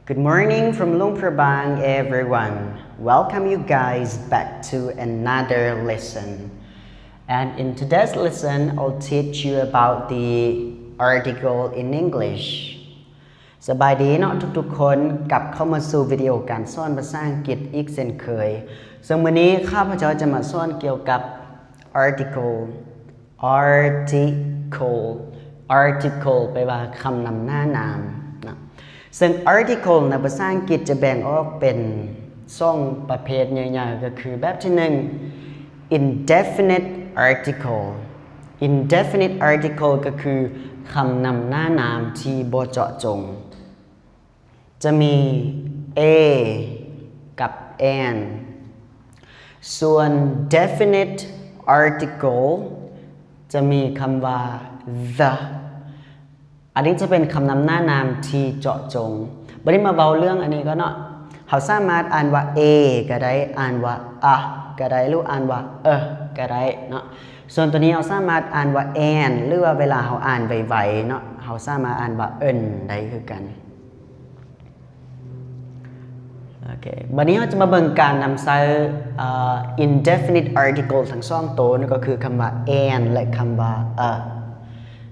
Good morning from Luang Prabang, everyone. Welcome you guys back to another lesson. And in today's lesson, I'll teach you about the article in English. ສະບາຍດີເນາະທຸກໆຄົນ, ກັບເຂົ້າມາສູ່ວິດີໂອການສອນພາສາອັງກິດອີກເຊັ່ນເຄີຍ. ເຊິ່ງມື້ນີ້ຂ້າພະເຈົ້າຈະມາສອນກ່ຽວກັບ article article article ແປວ່າຄຳນຳໜ້ານາມນະ. ເຊິ່ງ article ໃນພາສາອັງກິດຈະແບ່ງອອກເປັນສອງປະເພດໃຫຍ່ໆ ກໍຄືແບບທີໜຶ່ງ indefinite article. Indefinite article ກໍຄືຄຳນຳໜ້ານາມທີ່ບໍ່ເຈາະຈົງ. ຈະມີ a ກັບ an. ສ່ວນ definite article ຈະມີຄຳວ່າ the. ອັນນີ້ຈະເປັນຄຳນຳໜ້ານາມທີ່ເຈາະຈົງ. ບັດນີ້ມາເວົ້າເລື່ອງອັນນີ້ກ່ອນເນາະ. ເຮົາສາມາດອ່ານວ່າ a ກໍໄດ້, ອ່ານວ່າ a ກໍໄດ້ ຫຼື ອ່ານວ່າ a ກໍໄດ້ເນາະ. ສ່ວນຕົວນີ້ເຮົາສາມາດອ່ານວ່າ an ຫຼືວ່າເວລາເຮົາອ່ານໄວໆເນາະ, ເຮົາສາມາດອ່ານວ່າ an ໄດ້ຄືກັນ. ໂອເຄ, ບັດນີ້ເຮົາຈະມາເບິ່ງການນຳໃຊ້ ເອີ indefinite article ທັງສອງໂຕ, ນັ້ນກໍຄືຄຳວ່າ an ແລະ ຄຳວ່າ a,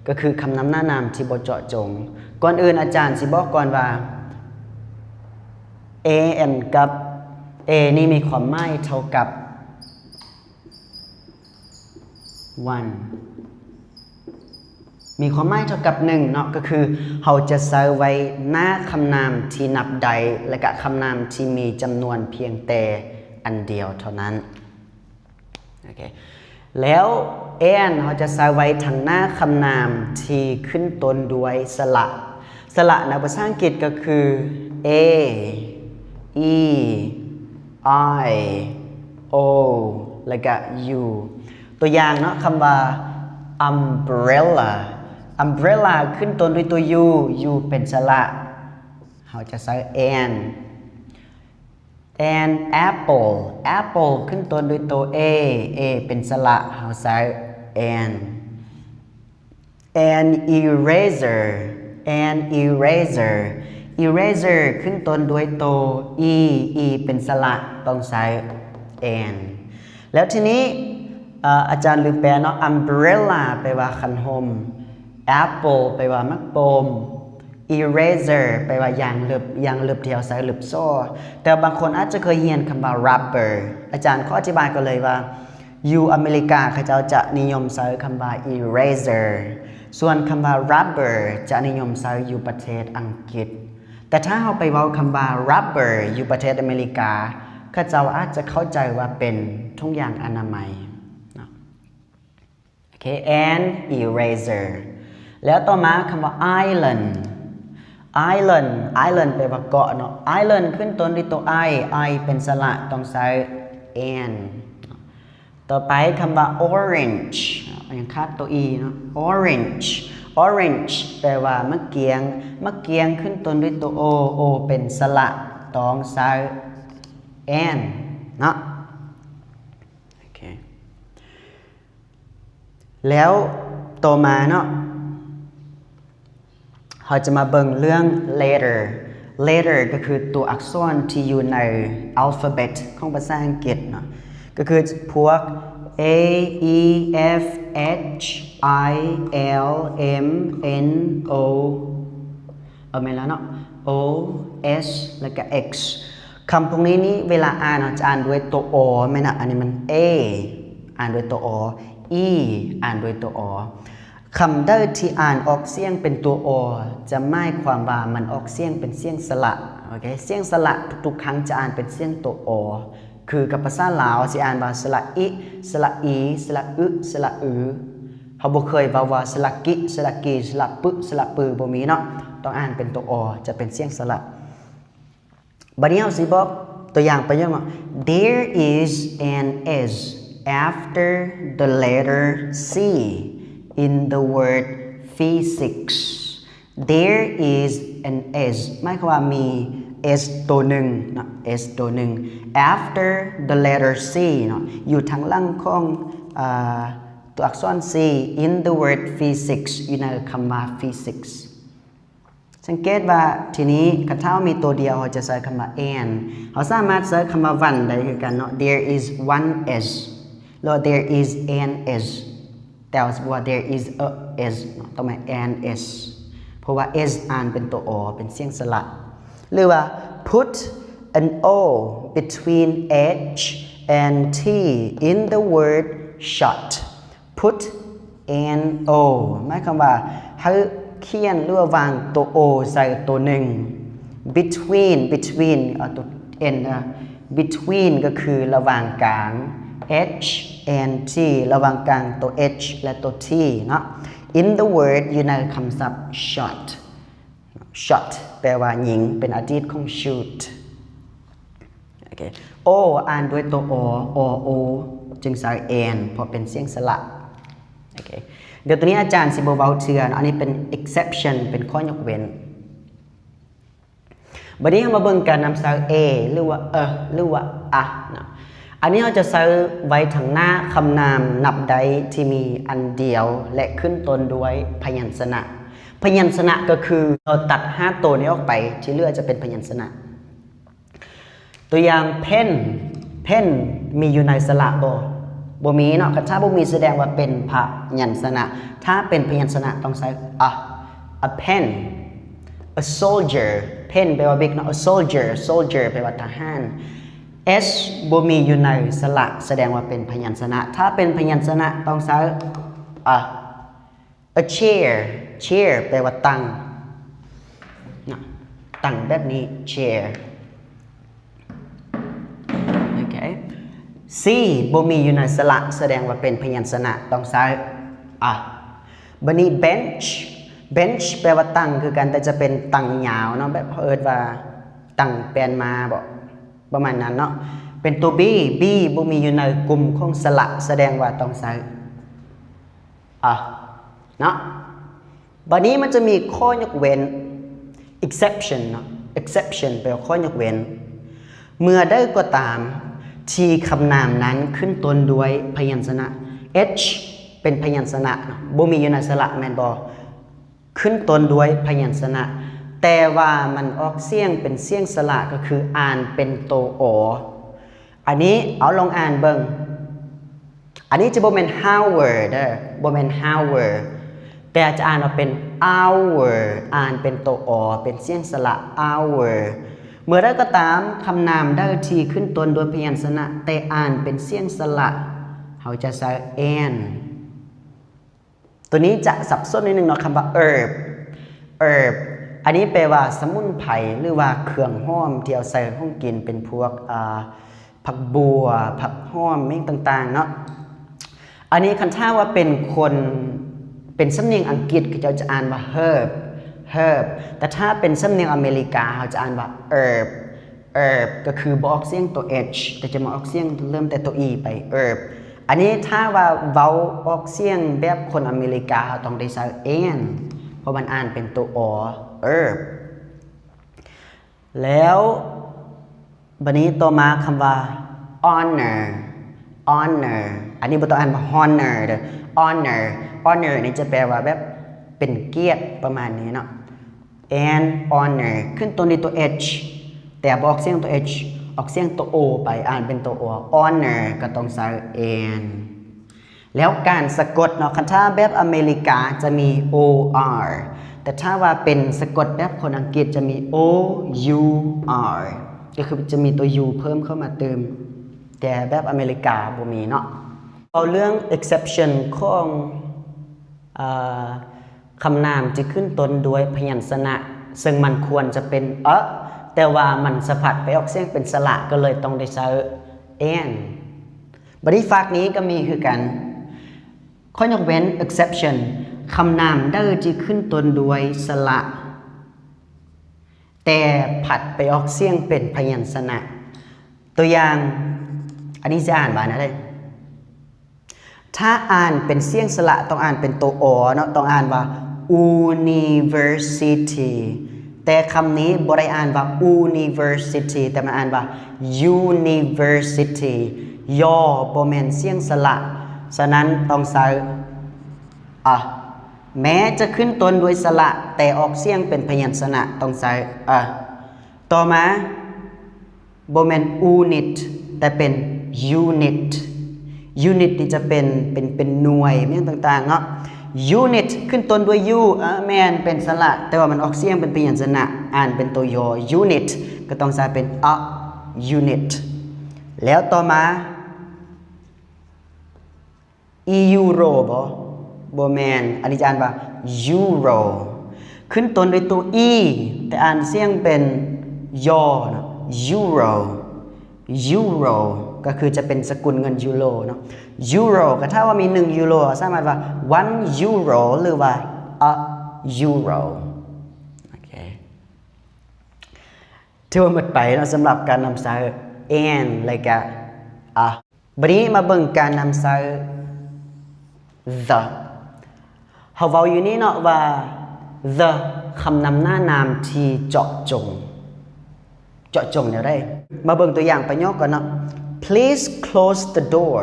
ກໍຄືຄຳນຳໜ້ານາມທີ່ບໍ່ເຈາະຈົງ. ກ່ອນອື່ນອາຈານຊິບອກກ່ອນວ່າ an ກັບ a ນີ້ມີຄວາມໝາຍເທົ່າກັບ one ມີຄວາມໝາຍເທົ່າກັບໜຶ່ງເນາະ, ກໍຄືເຮົາຈະໃຊ້ໄວ້ໜ້າຄຳນາມທີ່ນັບໄດ້ ແລະ ກະຄຳນາມທີ່ມີຈຳນວນພຽງແຕ່ອັນດຽວເທົ່ານັ້ນ. ໂອເຄ, ແລ້ວ an ເຮົາຈະໃຊ້ໄວ້ທາງໜ້າຄຳນາມທີ່ຂຶ້ນຕົ້ນດ້ວຍສະຫຼະ. ສະຫຼະໃນພາສາອັງກິດກໍຄື a, e, i, o ແລະກະ u. ຕົວຢ່າງເນາະ, ຄຳວ່າ umbrella. Umbrella ຂຶ້ນຕົ້ນດ້ວຍຕົວ u, u ເປັນສະຫຼະ, ເຮົາຈະໃຊ້ an. An apple. Apple ຂຶ້ນຕົ້ນດ້ວຍຕົວ a, a ເປັນສະຫຼະ, ເຮົາໃຊ້ an. An eraser. An eraser. Eraser ຂຶ້ນຕົ້ນດ້ວຍໂຕ e, e ເປັນສະຫຼະ, ຕ້ອງໃຊ້ an. ແລ້ວທີນີ້ ເອີ ອາຈານລືມແປເນາະ, umbrella ແປວ່າຄັນຮົ່ມ, apple ແປວ່າໝາກໂປມ, eraser ແປວ່າຢາງເລັບ, ຢາງເລັບທີ່ເຮົາໃຊ້ເລັບສໍ. ແຕ່ບາງຄົນອາດຈະເຄີຍຮຽນຄຳວ່າ rubber. ອາຈານຂໍອະທິບາຍກ່ອນເລີຍວ່າ ຢູ່ອາເມລິກາເຂົາເຈົ້າຈະນິຍົມໃຊ້ຄຳວ່າ eraser, ສ່ວນຄຳວ່າ rubber ຈະນິຍົມໃຊ້ຢູ່ປະເທດອັງກິດ. ແຕ່ຖ້າເຮົາໄປເວົ້າຄຳວ່າ rubber ຢູ່ປະເທດອາເມລິກາ, ເຂົາເຈົ້າອາດຈະເຂົ້າໃຈວ່າເປັນຖົງຢາງອະນາໄມເນາະ. ໂອເຄ, an eraser. ແລ້ວຕໍ່ມາຄຳວ່າ island. Island, island ແປວ່າເກາະເນາະ. Island ຂຶ້ນຕົ້ນດ້ວຍຕົວ i, i ເປັນສະຫຼະ, ຕ້ອງໃຊ້ an. ຕໍ່ໄປຄຳວ່າ orange, ຍັງຂາດຕົວ e ເນາະ. Orange. Orange ແປວ່າໝາກກຽງ. ໝາກກຽງຂຶ້ນຕົ້ນດ້ວຍຕົວ o, o ເປັນສະຫຼະ, ຕ້ອງໃຊ້ an ເນາະ. ໂອເຄ. ແລ້ວຕໍ່ມາເນາະ, ເຮົາຈະມາເບິ່ງເລື່ອງ letter. Letter ກໍຄືຕົວອັກສອນທີ່ຢູ່ໃນ alphabet ຂອງພາສາອັງກິດເນາະ, ກໍຄືພວກ a, e, f, h, i, l, m, n, o, ເອີ ແມ່ນແລ້ວເນາະ, o, s ແລ້ວກະ x. ຄຳພວກນີ້ນີ້ ເວລາອ່ານເຮົາຈະອ່ານດ້ວຍຕົວ o ແມ່ນນະ, ອັນນີ້ມັນ a ອ່ານດ້ວຍຕົວ o, e ອ່ານດ້ວຍຕົວ o. ຄຳໃດທີ່ອ່ານອອກສຽງເປັນຕົວ o ຈະໝາຍຄວາມວ່າມັນອອກສຽງເປັນສຽງສະຫຼະ. ໂອເຄ, ສຽງສະຫຼະທຸກໆຄັ້ງຈະອ່ານເປັນສຽງຕົວ o. ຄືກັບພາສາລາວຊິອ່ານວ່າສະຫຼະອິ, ສະຫຼະອີ, ສະຫຼະອຶ, ສະຫຼະອື. ເຮົາບໍ່ເຄີຍເວົ້າວ່າສະຫຼະກິ, ສະຫຼະກີ, ສະຫຼະປຶ, ສະຫຼະປື, ບໍ່ມີເນາະ. ຕ້ອງອ່ານເປັນຕົວ o ຈະເປັນສຽງສະຫຼະ. ບັດນີ້ເຮົາຊິບອກຕົວຢ່າງປະໂຫຍກເນາະ. There is an S after the letter C in the word physics. There is an S ໝາຍຄວາມວ່າມີ S ໂຕໜຶ່ງເນາະ, S ໂຕໜຶ່ງ after the letter C ເນາະ, ຢູ່ທາງຫຼັງຂອງ ອາ ຕົວອັກສອນ C in the word physics ຢູ່ໃນຄຳວ່າ physics. ສ ສັງເກດວ່າ ທີນີ້ຄັນຖ້າເຮົາມີໂຕດຽວ ເຮົາຈະໃຊ້ຄຳວ່າ an. ເຮົາສາມາດໃຊ້ຄຳວ່າ one ໄດ້ຄືກັນເນາະ, there is one s ຫຼື there is an s. ແຕ່ວ່າ there is a s ເນາະ, ຕ້ອງແມ່ນ an s ເພາະວ່າ s ອ່ານເປັນໂຕ o ເປັນສຽງສະຫຼະ. ຫຼືວ່າ put an o between h and t in the word shot. Put an o ໝາຍຄວາມວ່າ ໃຫ້ຂຽນ ຫຼືວ່າວາງໂຕ o ໃສ່ໂຕໜຶ່ງ between between ເອົາໂຕ n ນະ between ກໍຄືລະຫວ່າງກາງ h and t ລະຫວ່າງກາງໂຕ h ແລະໂຕ t ເນາະ. In the word ຢູ່ໃນຄຳສັບ shot. Shot ແປວ່າຍິງ ເປັນອະດີດຂອງ shoot. ໂອເຄ o ອ່ານດ້ວຍໂຕ o, o, o ຈຶ່ງໃຊ້ an ເພາະເປັນສຽງສະຫຼະ. ໂອເຄ ດຽວໂຕນີ້ອາຈານຊິບໍ່ເວົ້າເທື່ອເນາະ, ອັນນີ້ເປັນ exception ເປັນຂໍ້ຍົກເວັ້ນ. ບັດນີ້ເຮົາມາເບິ່ງການນຳໃຊ້ a ຫຼືວ່າ a ຫຼືວ່າ a ເນາະ. ອັນນີ້ເຮົາຈະໃຊ້ໄວ້ທາງໜ້າຄຳນາມນັບໄດ້ທີ່ມີອັນດຽວ ແລະ ຂຶ້ນຕົ້ນດ້ວຍພະຍັນຊະນະ. ພະຍັນຊະນະກໍຄືເຮົາຕັດຫ້າໂຕນີ້ອອກໄປ, ທີ່ເຫຼືອຈະເປັນພະຍັນຊະນະ. ຕົວຢ່າງ pen, pen ມີຢູ່ໃນສະຫຼະບໍ່? ບໍ່ມີເນາະ. ຄັນຖ້າບໍ່ມີສະແດງວ່າເປັນພະຍັນຊະນະ. ຖ້າເປັນພະຍັນຊະນະຕ້ອງໃຊ້ a, a pen. A soldier, pen ແປວ່າບິກເນາະ, a soldier, soldier ແປວ່າທະຫານ. S ບໍ່ມີຢູ່ໃນສະຫຼະ ສະແດງວ່າເປັນພະຍັນຊະນະ. ຖ້າເປັນພະຍັນຊະນະຕ້ອງໃຊ້ a. A chair, chair ແປວ່າຕັ່ງນະ, ຕັ່ງແບບນີ້ chair. ໂອເຄ C ບໍ່ມີຢູ່ໃນສະຫຼະ ສະແດງວ່າເປັນພະຍັນຊະນະ ຕ້ອງໃຊ້ a. ບັດນີ້ bench, bench ແປວ່າຕັ່ງຄືກັນ ແຕ່ຈະເປັນຕັ່ງຍາວເນາະ, ແບບເຮົາເອີ້ນວ່າຕັ່ງແປນມາບໍ ປະມານນັ້ນເນາະ. ເປັນຕົວ B, B ບໍ່ມີຢູ່ໃນກຸ່ມຂອງສະຫຼະ ສະແດງວ່າຕ້ອງໃຊ້ a ເນາະ. ບັດນີ້ມັນຈະມີຂໍ້ຍົກເວັ້ນ exception ເນາະ, exception ແປວ່າຂໍ້ຍົກເວັ້ນ. ເມື່ອໃດກໍຕາມທີ່ຄຳນາມນັ້ນຂຶ້ນຕົ້ນດ້ວຍພະຍັນຊະນະ h ເປັນພະຍັນຊະນະເນາະ, ບໍ່ມີຢູ່ໃນສະຫຼະແມ່ນບໍ່? ຂຶ້ນຕົ້ນດ້ວຍພະຍັນຊະນະ ແຕ່ວ່າມັນອອກສຽງເປັນສຽງສະຫຼະ ກໍຄືອ່ານເປັນໂຕ o. ອັນນີ້ເອົາລອງອ່ານເບິ່ງ. ອັນນີ້ຈະບໍ່ແມ່ນ hour ເດີ, ບໍ່ແມ່ນ hour ແຕ່ຈະອ່ານວ່າເປັນ our, ອ່ານເປັນໂຕ o ເປັນສຽງສະຫຼະ our. ເມື່ອໃດກໍຕາມຄຳນາມໃດທີ່ຂຶ້ນຕົ້ນດ້ວຍພະຍັນຊະນະ ແຕ່ອ່ານເປັນສຽງສະຫຼະ ເຮົາຈະໃຊ້ an. ຕົວນີ້ຈະສັບສົນນິດໜຶ່ງເນາະ, ຄຳວ່າ herb, herb ອັນນີ້ແປວ່າສະໝຸນໄພ ຫຼືວ່າເຄື່ອງຫອມທີ່ເອົາໃສ່ຂອງກິນ ເປັນພວກ ອ່າ ຜັກບົ່ວ, ຜັກຫອມ ຫຍັງຕ່າງໆເນາະ. ອັນນີ້ຄັນຖ້າວ່າເປັນຄົນ ເປັນສຳນຽງອັງກິດ ເຂົາເຈົ້າຈະອ່ານວ່າ herb, herb ແຕ່ຖ້າເປັນສຳນຽງອາເມລິກາ ເຮົາຈະອ່ານວ່າ herb. Herb ກໍຄືບໍ່ອອກສຽງໂຕ h ແຕ່ຈະມາອອກສຽງເລີ່ມແຕ່ໂຕ e ໄປ herb. ອັນນີ້ຖ້າວ່າເວົ້າອອກສຽງແບບຄົນອາເມລິກາ ເຮົາຕ້ອງໄດ້ໃຊ້ an ເພາະມັນອ່ານເປັນໂຕ o, herb. ແລ້ວບັດນີ້ຕໍ່ມາຄຳວ່າ honor, honor ອັນນີ້ບໍ່ຕ້ອງອ່ານວ່າ honor ເດີ, honor, honor ນີ້ຈະແປວ່າແບບເປັນກຽດປະມານນີ້ເນາະ. An honor ຂຶ້ນຕົ້ນດ້ວຍຕົວ h ແຕ່ບໍ່ອອກສຽງຕົວ h ອອກສຽງຕົວ o ໄປ ອ່ານເປັນຕົວ o, honor ກໍຕ້ອງໃຊ້ an. ແລ້ວການສະກົດເນາະ, ຄັນຖ້າແບບອາເມລິກາຈະມີ o r ແຕ່ຖ້າວ່າເປັນສະກົດແບບຄົນອັງກິດຈະມີ o u r ກໍຄືຈະມີຕົວ u ເພີ່ມເຂົ້າມາຕື່ມ, ແຕ່ແບບອາເມລິກາບໍ່ມີເນາະ. ເວົ້າເລື່ອງ exception ຂອງ ເອີ ຄຳນາມທີ່ຂຶ້ນຕົ້ນດ້ວຍພະຍັນຊະນະ ເຊິ່ງມັນຄວນຈະເປັນ a ແຕ່ວ່າມັນສະພັດໄປອອກສຽງເປັນສະຫຼະ ກໍເລີຍຕ້ອງໄດ້ໃຊ້ an. ບັດນີ້ຟາກນີ້ກໍມີຄືກັນ, ຂໍ້ຍົກເວັ້ນ exception ຄຳນາມໃດທີ່ຂຶ້ນຕົ້ນດ້ວຍສະຫຼະ ແຕ່ພັດໄປອອກສຽງເປັນພະຍັນຊະນະ. ຕົວຢ່າງ ອັນນີ້ຈະອ່ານວ່າແນວໃດ? ຖ້າອ່ານເປັນສຽງສະຫຼະ ຕ້ອງອ່ານເປັນໂຕ o ເນາະ, ຕ້ອງອ່ານວ່າ university. ແຕ່ຄຳນີ້ບໍ່ໄດ້ອ່ານວ່າ university ແຕ່ມັນອ່ານວ່າ university. ຍໍ ບໍ່ແມ່ນສຽງສະຫຼະ, ສະນັ້ນຕ້ອງໃຊ້ a. ແມ້ຈະຂຶ້ນຕົ້ນດ້ວຍສະຫຼະ ແຕ່ອອກສຽງເປັນພະຍັນຊະນະ ຕ້ອງໃຊ້ ອະ. ຕໍ່ມາ ບໍ່ແມ່ນ unit ແຕ່ເປັນ unit. unit ນີ້ຈະເປັນ ເປັນ ເປັນໜ່ວຍ ແມ່ນຫຍັງຕ່າງໆເນາະ. unit ຂຶ້ນຕົ້ນດ້ວຍ u ເອີ ແມ່ນເປັນສະຫຼະ ແຕ່ວ່າມັນອອກສຽງເປັນພະຍັນຊະນະ ອ່ານເປັນໂຕຍໍ unit ກໍຕ້ອງໃຊ້ເປັນ a unit. ແລ້ວຕໍ່ມາ euro ບໍ່? ບໍ່ແມ່ນ. ອັນນີ້ຈະອ່ານວ່າ euro ຂຶ້ນຕົ້ນດ້ວຍໂຕ e ແຕ່ອ່ານສຽງເປັນ y ເນາະ euro. euro ກໍຄືຈະເປັນສະກຸນເງິນຢູໂຣເນາະ. euro ກໍຖ້າວ່າມີໜຶ່ງຢູໂຣ ສາມາດວ່າ one euro ຫຼືວ່າ a euro. ໂອເຄ ຖືວ່າໝົດໄປເນາະ ສຳລັບການນຳໃຊ້ an ແລະກະ a. ບັດນີ້ມາເບິ່ງການນຳໃຊ້ the. ເຮົາເວົ້າຢູ່ນີ້ເນາະວ່າ the ຄຳນຳໜ້ານາມທີ່ເຈາະຈົງ. ເຈາະຈົງແນວໃດ? ມາເບິ່ງຕົວຢ່າງປະໂຫຍກກ່ອນເນາະ. Please close the door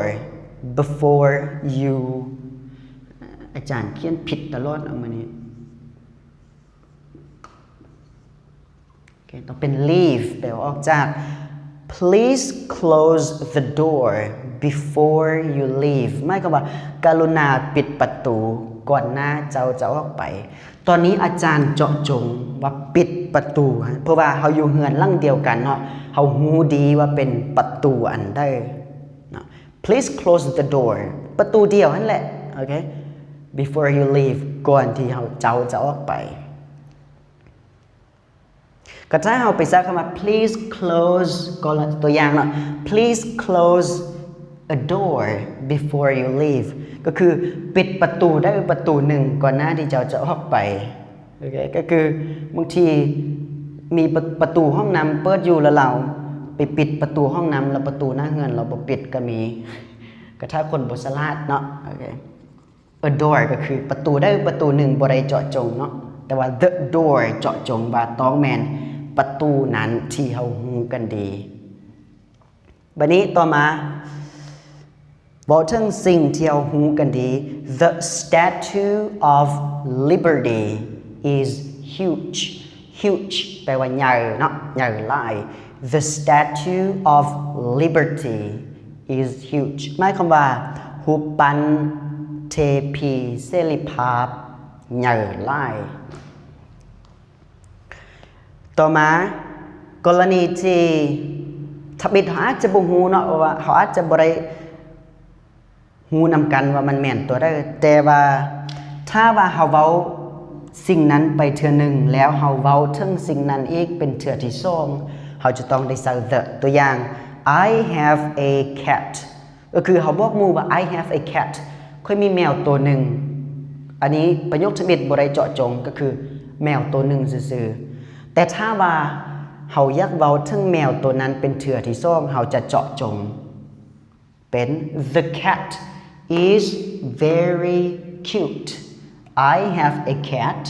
before you ອາຈານຂຽນຜິດຕະຫຼອດເນາະມື້ນີ້. ໂອເຄ ຕ້ອງເປັນ leave ແປວ່າອອກຈາກ. Please close the door before you leave ໝາຍຄວາມວ່າ ກະລຸນາປິດປະຕູກ່ອນໜ້າເຈົ້າຈະອອກໄປ. ຕອນນີ້ອາຈານເຈາະຈົງວ່າປິດປະຕູ ເພາະວ່າເຮົາຢູ່ເຮືອນຫຼັງດຽວກັນເນາະ ເຮົາຮູ້ດີວ່າເປັນປະຕູອັນໃດເນາະ. Please close the door ປະຕູດຽວຫັ້ນແຫຼະ ໂອເຄ before you leave ກ່ອນທີ່ເຮົາ ເຈົ້າຈະອອກໄປ. ກໍຖ້າເຮົາໄປໃຊ້ຄຳວ່າ please close ກໍຕົວຢ່າງເນາະ please close a door before you leave ກໍຄືປິດປະຕູໃດປະຕູໜຶ່ງກ່ອນໜ້າທີ່ເຈົ້າຈະອອກໄປ. ໂອເຄ ກໍຄືບາງທີມີປະ ປະຕູຫ້ອງນ້ຳເປີດຢູ່ ແລ້ວລາວໄປປິດປະຕູຫ້ອງນ້ຳ ແລ້ວປະຕູໜ້າເຮືອນລາວບໍ່ປິດກໍມີ ກໍຖ້າຄົນບໍ່ສະຫຼາດເນາະ. ໂອເຄ a door ກໍຄືປະຕູໃດປະຕູໜຶ່ງ ບໍ່ໄດ້ເຈາະຈົງເນາະ ແຕ່ວ່າ the door ເຈາະຈົງວ່າຕ້ອງແມ່ນປະຕູນັ້ນທີ່ເຮົາຮູ້ກັນດີ. ບັດນີ້ຕໍ່ມາ ເວົ້າເຖິງສິ່ງທີ່ເຮົາຮູ້ກັນດີ The Statue of Liberty is huge. huge ແປວ່າໃຫຍ່ເນາະ ໃຫຍ່ຫຼາຍ. The Statue of Liberty is huge ໝາຍຄວາມວ່າຮູບປັ້ນເທພີເສລີພາບໃຫຍ່ຫຼາຍ. ຕໍ່ມາ ກໍລະນີທີ່ທຳອິດເຮົາອາດຈະບໍ່ຮູ້ເນາະ ເພາະວ່າເຮົາອາດຈະບໍ່ໄດ້ ຮູ້ນຳກັນວ່າມັນແມ່ນຕົວໃດ ແຕ່ວ່າຖ້າວ່າເຮົາເວົ້າສິ່ງນັ້ນໄປເທື່ອໜຶ່ງ ແລ້ວເຮົາເວົ້າເຖິງສິ່ງນັ້ນອີກເປັນເທື່ອທີສອງ ເຮົາຈະຕ້ອງໄດ້ໃສ່ the. ຕົວຢ່າງ I have a cat ກໍຄືເຮົາບອກໝູ່ວ່າ I have a cat ຂ້ອຍມີແມວໂຕໜຶ່ງ. ອັນນີ້ປະໂຫຍກທຳອິດບໍ່ໄດ້ເຈາະຈົງ ກໍຄືແມວໂຕໜຶ່ງຊື່ໆ. ແຕ່ຖ້າວ່າເຮົາຢາກເວົ້າເຖິງແມວໂຕນັ້ນເປັນເທື່ອທີສອງ ເຮົາຈະເຈາະຈົງ ເປັນ The cat is very cute. I have a cat.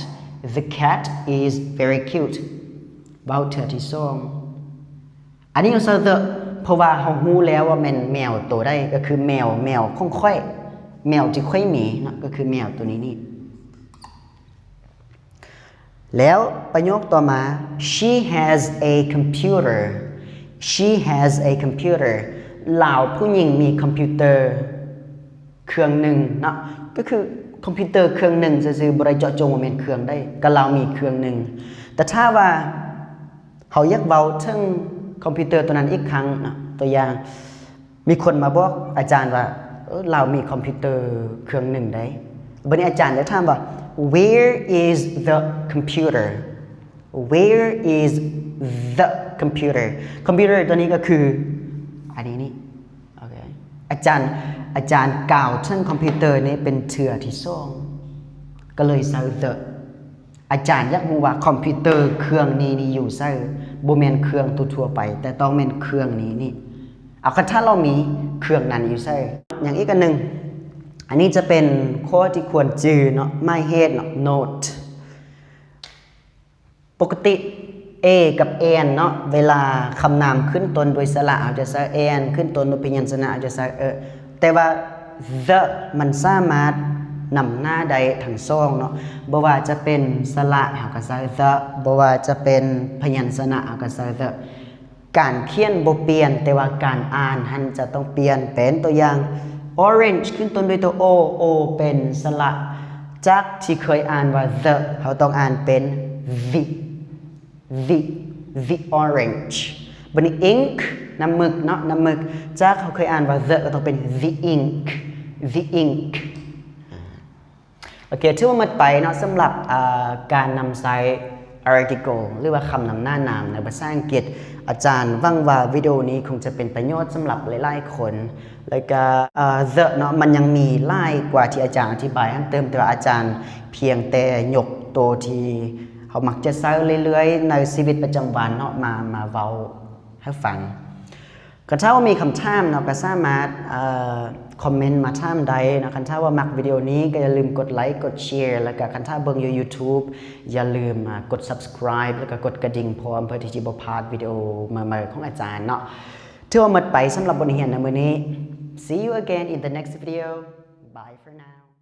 The cat is very cute. ເວົ້າເທື່ອທີສອງ. ອັນນີ້ເຮົາໃສ່ the ເພາະວ່າເຮົາຮູ້ແລ້ວວ່າແມ່ນແມວໂຕໃດ ກໍຄືແມວ ແມວຂອງຂ້ອຍ ແມວທີ່ຂ້ອຍມີເນາະ ກໍຄືແມວໂຕນີ້ນີ້. ແລ້ວປະໂຫຍກຕໍ່ມາ She has a computer. She has a computer. ລາວຜູ້ຍິງມີຄອມພິວເຕີເຄື່ອງໜຶ່ງເນາະ ກໍຄືຄອມພິວເຕີເຄື່ອງໜຶ່ງຊື່ໆ ບໍ່ໄດ້ເຈາະຈົງວ່າແມ່ນເຄື່ອງໃດ ກໍລາວມີເຄື່ອງໜຶ່ງ. ແຕ່ຖ້າວ່າເຮົາຢາກເວົ້າເຖິງຄອມພິວເຕີໂຕນັ້ນອີກຄັ້ງເນາະ ຕົວຢ່າງ ມີຄົນມາບອກອາຈານວ່າ ເອີ ລາວມີຄອມພິວເຕີເຄື່ອງໜຶ່ງໃດ໋. ບັດນີ້ອາຈານໄດ້ຖາມວ່າ Where is the computer? Where is the computer? ຄອມພິວເຕີຕົວນີ້ກໍຄືອັນນີ້ນີ້. ໂອເຄ ອາຈານ ອາຈານກ່າວເຖິງຄອມພິວເຕີນີ້ເປັນເທື່ອທີສອງ ກໍເລີຍໃສ່ the. ອາຈານຢາກຮູ້ວ່າຄອມພິວເຕີເຄື່ອງນີ້ນີ້ຢູ່ໃສ? ບໍ່ແມ່ນເຄື່ອງທົ່ວໆໄປ ແຕ່ຕ້ອງແມ່ນເຄື່ອງນີ້ນີ້. ເອົາ ຄັນຖ້າລາວມີເຄື່ອງນັ້ນຢູ່ໃສ? ຫຍັງອີກອັນໜຶ່ງ? ອັນນີ້ຈະເປັນຂໍ້ທີ່ຄວນຈື່ເນາະ ໝາຍເຫດເນາະ note. ປົກກະຕິ a ກັບ an ເນາະ ເວລາຄຳນາມຂຶ້ນຕົ້ນດ້ວຍສະຫຼະ ເຮົາຈະໃຊ້ an ຂຶ້ນຕົ້ນດ້ວຍພະຍັນຊະນະ ເຮົາຈະໃຊ້ e. ແຕ່ວ່າ the ມັນສາມາດ ນຳໜ້າໄດ້ທັງສອງເນາະ. ບໍ່ວ່າຈະເປັນສະຫຼະ ເຮົາກໍໃຊ້ the, ບໍ່ວ່າຈະເປັນພະຍັນຊະນະ ເຮົາກໍໃຊ້ the. ການຂຽນບໍ່ປ່ຽນ, ແຕ່ວ່າການອ່ານຫັ້ນຈະຕ້ອງປ່ຽນ. ເປັນຕົວຢ່າງ orange ຂຶ້ນຕົ້ນດ້ວຍຕົວ o, o ເປັນສະຫຼະ. ຈາກທີ່ເຄີຍອ່ານວ່າ the ເຮົາຕ້ອງອ່ານເປັນ the, the, the orange. ບັດນີ້ ink ນ້ຳໝຶກເນາະ, ນ້ຳໝຶກ. ຈາກເຮົາເຄີຍອ່ານວ່າ the ກໍຕ້ອງເປັນ the ink, the ink. ໂອເຄ ຖືວ່າໝົດໄປເນາະ ສຳລັບ ເອີ ການນຳໃຊ້ article ຫຼືວ່າຄຳນຳໜ້ານາມໃນພາສາອັງກິດ. ອາຈານຫວັງວ່າວິດີໂອນີ້ຄົງຈະເປັນປະໂຫຍດສຳລັບຫຼາຍໆຄົນ. ແລ້ວກະ ເອີ the ເນາະ ມັນຍັງມີຫຼາຍກວ່າທີ່ອາຈານອະທິບາຍຫັ້ນຕື່ມ, ແຕ່ວ່າອາຈານພຽງແຕ່ຍົກໂຕທີ່ເຮົາມັກຈະໃຊ້ເລື້ອຍໆໃນຊີວິດປະຈຳວັນເນາະ ມາ ມາເວົ້າໃຫ້ຟັງ. ຄັນຖ້າວ່າມີຄຳຖາມເນາະ ກໍສາມາດ ເອີ ຄອມເມັນມາຖາມໄດ້ເນາະ. ຄັນຖ້າວ່າມັກວິດີໂອນີ້ ກໍຢ່າລືມກົດໄລ ກົດແຊ ແລ້ວກໍຄັນຖ້າເບິ່ງຢູ່ YouTube ຢ່າລືມ ອາ ກົດ subscribe ແລ້ວກໍກົດກະດິ່ງພ້ອມ ເພື່ອທີ່ຈະບໍ່ພາດວິດີໂອໃໝ່ໆຂອງອາຈານເນາະ. ຖືວ່າໝົດໄປສຳລັບບົດຮຽນໃນມື້ນີ້. See you again in the next video. Bye for now.